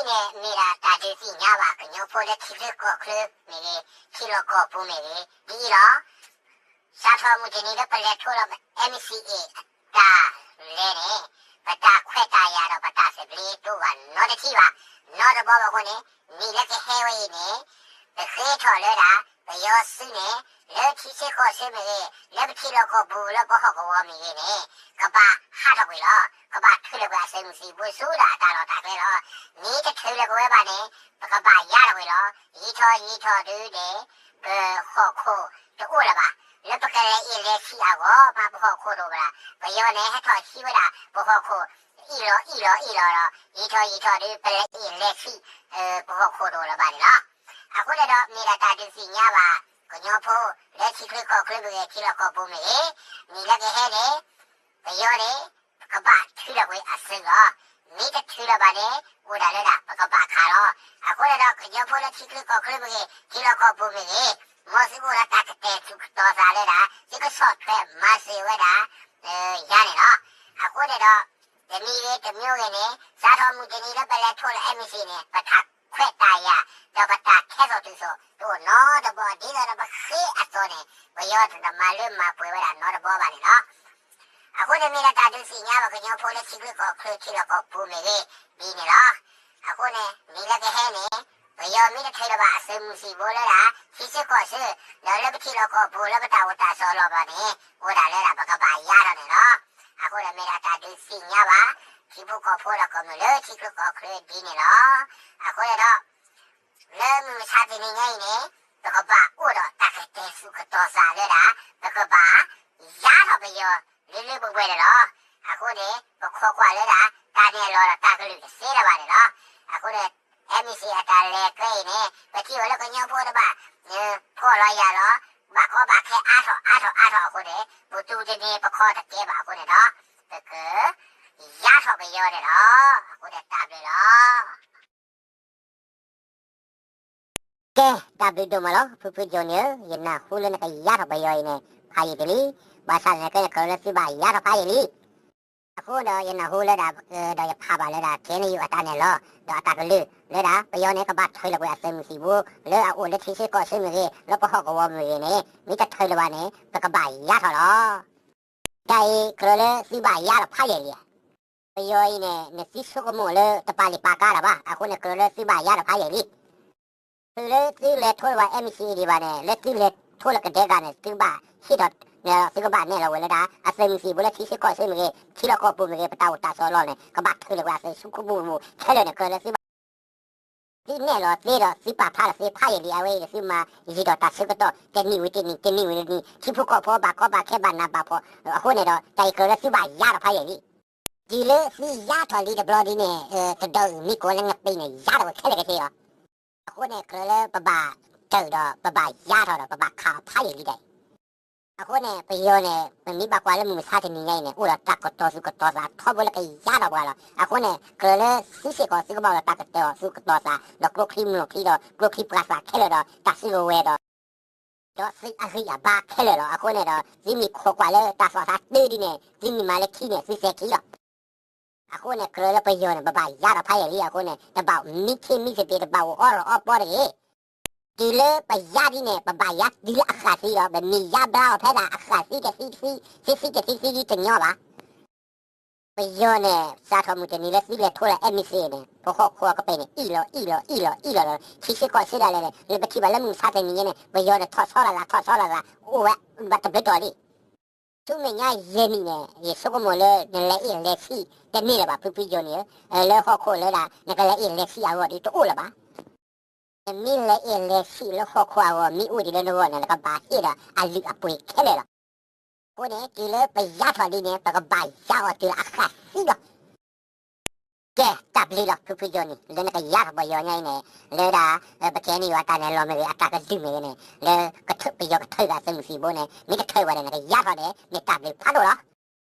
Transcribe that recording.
န့ၣ်မ့ၢ်ဒၣ်တၢ်ဒုးသ့ၣ်ညါဘၣ် ကညီဖိလၢထံချၢကီၢ်ချၢမ့ၢ်ဂ့ၤ, ထံလီၢ်ကီၢ်ပူၤမ့ၢ်ဂ့ၤ ဒ်အံၤလီၤ. စးထီၣ်မုၢ်တနံၤလၢပလဲၤထီၣ်လၢ M C A တၢ်လဲၤန့ၣ် ပတၢ်ခွဲးတၢ်ယာ်ဒီးပတၢ်သဘျ့တအိၣ်ဘၣ်နီတထံၣ်ဘၣ်, နီတဘီဘၣ်အဃိန့ၣ် နံၣ်လၢကဟဲဝဲအံၤန့ၣ် ပဃ့ထီၣ်လၢဒၣ် ပယီၤစုန့ၣ် လၢထံဆၢကီၢ်ဆၢမ့ၢ်ဂ့ၤ, လၢပထံလီၢ်ကီၢ်ပူၤ လၢပဟီၣ်ကဝီၤမ့ၢ်ဂ့ၤန့ၣ် ကဘၣ်ဟးထီၣ်ကွံာ်လီၤ. ကဘၣ်ထုးလီၤကွံာ်အသုးမုၢ်သံၣ်ဘိဆူဒၣ်အတၢ်လီၢ်တၢ်ကျဲလီၤ. မ့ၢ်တထုးလီၤကွံာ်ဝဲဘၣ်န့ၣ် ပကဘၣ်ယါထီၣ်ကွံာ်လီၤ. ယံာ်ထီၣ်ယံာ်ထီၣ်ဒုးန့ၣ် ပဟီၣ်ခိၣ်တအိၣ်လၢၤဘၣ်. လၢပကလဲၤအ့ၣ်လဲၤဆံးအဂီၢ် ပပဟီၣ်ခိၣ်တအိၣ်ဘၣ်. ပယီၤန့ၣ် ဟဲထီၣ်ဟံးဝဲဒၣ် ပဟီၣ်ခိၣ် အ့ၣ်လီၤအ့ၣ်လီၤအ့ၣ်လီၤဒီး ယံာ်ထီၣ်ယံာ်ထီၣ်ဒုး ပလဲၤအ့ၣ်လဲၤဆံး ပဟီၣ်ခိၣ်တအိၣ်လၢၤဘၣ်န့ၣ်လီၤ. အဃိန့ၣ်ဒီး မ့ၢ်ဒၣ်တၢ်ဒုးသ့ၣ်ညါဘၣ် ကညီဖိ လၢထံချၢကီၢ်ချၢမ့ၢ်ဂ့ၤ ထံလီၢ်ကီၢ်ပူၤမ့ၢ်ဂ့ၤ, နံၣ်လၢကဟဲန့ၣ် ပယီၤန့ၣ် ကဘၣ်ထုးလီၤကွံာ်အသုးလီၤ. မ့ၢ်တထုးလီၤဘၣ်န့ၣ် အိၣ်ဒၣ်လၢဒၣ် ပကဘၣ်ခးလီၤ. အဃိန့ၣ်ဒီး ကညီဖိလၢထံချၢကီၢ်ချၢမ့ၢ်ဂ့ၤ ထံလီၢ်ကီၢ်ပူၤမ့ၢ်ဂ့ၤ, မ်သုကအိၣ်ဒီးတၢ်ကတဲာ်ထူၣ်ကတီၤသးလၢဒၣ် သုကဆီၣ်ထွဲမၤစၢၤဝဲဒၣ် ယၤန့ၣ်လီၤ. အဃိန့ၣ်ဒီး တနံၤဂ့ၤတမံၤဂ့ၤန့ၣ် စးထီၣ်မုၢ်တနံၤလၢပလဲၤထီၣ်လၢ M C A န့ၣ် ပတၢ်ခွဲးတၢ်ယာ် ဒီးပတၢ်ခဲစီၣ်တုၤစီၣ် တအိၣ်နီတဘီ ဒ်သိးဒီးပဃ့အသိးန့ၣ် ပယီၤတမၤလၢမၤပှဲၤဝဲဒၣ်နီတဘီဘၣ်န့ၣ်လီၤ. အဃိန့ၣ်မ့ၢ်ဒၣ်တၢ်ဒုးသ့ၣ်ညါဘၣ် ကညီဖိလၢထံချၢကီၢ်ချၢ ထံလီၢ်ကီၢ်ပူၤမ့ၢ်ဂ့ၤ ဒ်န့ၣ်လီၤ. အဃိန့ၣ် နံၣ်လၢကဟဲန့ၣ် ပယီၤမ့ၢ်တထုးလီၤဘၣ်အသုးမုၢ်သံၣ်ဘိလၢဒၣ် ထံဆၢကီၢ်ဆၢ ဒီးလၢပထံလီၢ်ကီၢ်ပူၤလၢပတၢ်အိၣ်တၢ်ဆိးလီၢ်ဘၣ်န့ၣ် အိၣ်ဒၣ်လၢဒၣ် ပကဘၣ်ယါထီၣ်န့ၣ်လီၤ. အဃိန့ၣ်မ့ၢ်ဒၣ်တၢ်ဒုးသ့ၣ်ညါဘၣ် ထံဖိကီၢ်ဖိဒီးကမျၢၢ်လၢထံချၢကီၢ်ချၢဒ်န့ၣ်လီၤ. အဃိန့ၣ်ဒီး လၢမုၢ်မဆါတနံၤညါအံၤန့ၣ် ပကဘၣ်အိၣ်ဒီးတၢ်ကတဲာ်ထူၣ်ကတီၤသးလၢဒၣ် ပကဘၣ်ယါထီၣ်ပယီၤလၢလၢပှဲၤပှဲၤန့ၣ်လီၤ. အဃိန့ၣ် ပခိးကွၢ်လၢဒၣ် တၢ်နဲၣ်လီၤဒီးတၢ်ကလုၢ်တသ့လၢၤဘၣ်န့ၣ်လီၤ. အဃိန့ၣ် M C A အတၢ်လဲၤကျဲအံၤန့ၣ် ပထံၣ်ဝဲလၢကညီဖိတဘၣ် ဖှီၣ်လီၤယာ်လီၤ ဘၣ်ကီဘၣ်ခဲအါထီၣ်အါထီၣ်အါထီၣ်အဃိန့ၣ် ပတူၢ်တန့ၢ်ပခီၣ်တကဲဘၣ်အဃိန့ၣ်ဒီး ပကယါထီၣ်ပယီၤန့ၣ်လီၤ. အဃိန့ၣ်တၢ်ဘျုးလီၤ. ကဲ တၢ်ဘျုးဒိၣ်မးလီၤ ဖုဖု Johnny ဧၢ, ယနၢ်ဟူလၢနကယါထီၣ်ပယီၤအံၤန့ၣ် ဖးယံာ်လံ, ဘၣ်ဆၣ်န့ၣ်ကဲန့ၣ် ကြၢးလၢသုဘၣ်ယါထီၣ်ဖးယံာ်လံ. အဃိဒီးယနၢ်ဟူလၢဒၣ် ဒီးယဖးဘၣ်လၢဒၣ် K N U အတၢ်နဲၣ်လီၤ ဒီးအတၢ်ကလုၢ်လၢဒၣ် ပယီၤန့ၣ် ကဘၣ်ထုးလီၤကွံာ်အသုးမုၢ်သံၣ်ဘိ လၢအအိၣ်လၢထံဆၢကီၢ်ဆၢမ့ၢ်ဂ့ၤ လၢပဟီၣ်ကဝီၤမ့ၢ်ဂ့ၤန့ၣ် မ့ၢ်တထုးလၢၤဘၣ်န့ၣ် ပကဘၣ်ယါထီၣ်လီၤ. တၢ်အံၤကြၢးလၢသုဘၣ်ယါထီၣ်ဖးယံာ်လံ. ပယီၤအံၤန့ၣ် နသုဆိကမိၣ်လၢတပာ်လံာ်ပာ်ကါလၢၤဘၣ်, အဃိန့ၣ် ကြၢးလၢသုဘၣ်ယါထီၣ်ဖးယံာ်လံ. တုၤလၢသုလဲၤထီၣ်ဘၣ် M C A ဒံးဘၣ်န့ၣ် လၢသုလဲၤထီၣ်လၢကဒဲကၤန့ၣ် သုဘၣ်ဟ့ၣ်ထီၣ်န့ၣ်ဒီး သုကဘၣ်နဲၣ်လီၤဝဲလၢဒၣ် အသုးမုၢ်သံၣ်ဘိလၢထံဆၢကီၢ်ဆၢမ့ၢ်ဂ့ၤ ထံလီၢ်ကီၢ်ပူၤမ့ၢ်ဂ့ၤ ပတၢ်အိၣ်တၢ်ဆိးလီၢ်န့ၣ် ကဘၣ်ထုးလီၤကွံာ်အသုးဆူခိၣ်ဘူၣ်ဘူၣ်ခဲလၢာ်န့ၣ် ကြၢးလၢသုဘၣ် သုနဲၣ်လီၤသ့ဒီး သုပာ်ဖျါလီၤသ့ဖးယံာ်လံ. အဝဲအံၤဒီးသုမၤယံာ်ဒီးတၢ်ဆၢကတီၢ် တနံၣ်ဝံၤတနံၣ် တနံၣ်ဝံၤတနံၣ် ထံဖိကီၢ်ဖိဘၣ်ကီဘၣ်ခဲဘၣ်နးဘၣ်ဖှီၣ်အဃိန့ၣ်ဒီး တၢ်အံၤကြၢးလၢသုဘၣ်ယါထီၣ်ဖးယံာ်လံ. တုၤလၢသုယါထီၣ်လံတဘျီဒ်န့ၣ် တဒၢအုၣ်မံကိးလၢနပ့ၤန့ၣ် ယါထီၣ်ဝဲခဲလၢာ်ကသ့လီၤ. အဃိန့ၣ် ကြၢးလၢပဘၣ်တၢၢ်ဒီး ပဘၣ်ယါထီၣ်ဒီး ပဘၣ်ခးအီၤဖးယံာ်လံဒၣ်အံၤ. အဃိန့ၣ် ပယီၤန့ၣ် ပမ့ၢ်ဘၣ်ကွၢ်လၢမုၢ်မဆါတနံၤညါအံၤန့ၣ် အိၣ်ဒီးတၢ်ကတီၤသူၣ်ကတီၤသးထီဘိလၢကယါထီၣ်ပှၤလီၤ. အဃိန့ၣ် ကြၢးလၢသုစ့ၢ်ကီး သုကဘၣ်အိၣ်ဒီးတၢ်ကတီၤသူၣ်ကတီၤသး ဒီးကျိချံမျိာ်ချံဒီး ကျိချံပှၤသးခဲလၢာ်ဒီး တၢ်စုကဝဲၤဒီး ဒီးသုအဂံၢ်အဘါခဲလၢာ်လီၤ. အဃိန့ၣ်ဒီး သုမ့ၢ်ခိးကွၢ်လၢတၢ်သီၣ်သးတုၤဒ်န့ၣ် သုမ့ၢ်မၤလၢခံန့ၣ် သုစဲၤခံလီၤ. အဃိန့ၣ် ကြၢးလၢပယီၤန့ၣ် ပဘၣ်ယါထီၣ်ဖးယံာ်လံ. အဃိန့ၣ် တဘၣ်မံခ့မံသပ့ၤ တဘၣ်အိၣ်အီၣ်လီၤအီပီတဂ့ၤ. တုၤလၢပယါဒ်န့ၣ် ပဘၣ်ယါတုၤလၢအဃၣ်သံလီၤ. ပမ့ၢ်ယါဘျါအီၤဖဲဒၣ်အဃၣ်သံတသံသံ သံသံတသံသံတညီဘၣ်. ပယီၤန့ၣ် စးထီၣ်မုၢ်တနံၤလၢသုလဲၤထီၣ်လၢ M C A န့ၣ် ပဟီၣ်ခိၣ်အကပၤန့ၣ် အံၣ်လီၤအံၣ်လီၤအံၣ်လီၤအံၣ်လီၤဒီး ထံဆၢကီၢ်ဆၢဒၣ်လဲာ်န့ၣ် လၢပထံၣ်ဘၣ်လၢမုၢ်မဆါတနံၤညါန့ၣ် ပယီၤန့ၣ် ထီၣ်ဆီလီၤသး ထီၣ်ဆီလီၤသး အိၣ်ဝဲဘၣ်တဘျုးတီၤလံ. ဆူမဲာ်ညါယဲၢ်နံၣ်န့ၣ် ယဆိကမိၣ်လၢနလဲၤအ့ၣ်လဲၤဆံးတန့ၢ်လၢၤဘၣ် ဖုဖု Johnny ဧၢ, လၢဟီၣ်ခိၣ်လၢဒၣ် နကလဲၤအ့ၣ်လဲၤဆံးအဂီၢ်ဒီးတအိၣ်လၢၤဘၣ်. နမ့ၢ်လဲၤအ့ၣ်လဲၤဆံးလၢဟီၣ်ခိၣ်အဂီၢ် မ့ၢ်အိၣ်ဒံးလၢနဂီၢ်န့ၣ် နကဘၣ်ဟ့ၣ်ဒီးအလုၢ်အပှ့ၤခဲလၢာ်လီၤ. အဃိန့ၣ် တုၤလၢပယါထီၣ်လံန့ၣ် ပကဘၣ်ယါအီၤတုၤလၢအဃၣ်သံလီၤ. ကဲ တၢ်ဘျုးလီၤ ဖုဖု Johnny လၢနကယါထီၣ်ပယီၤညါအံၤန့ၣ် လၢဒၣ် ပ K N U အတၢ်နဲၣ်လီၤမ့ၢ်ဂ့ၤ အတၢ်ကလုၢ်မ့ၢ်ဂ့ၤန့ၣ် လၢပယီၤကထုးဘၣ်အသုးမုၢ်သံၣ်ဘိန့ၣ် မ့ၢ်တထုးဘၣ်န့ၣ် နကယါထီၣ်န့ၣ် မ့ၢ်တၢ်ဘျုးဖးဒိၣ်လီၤ.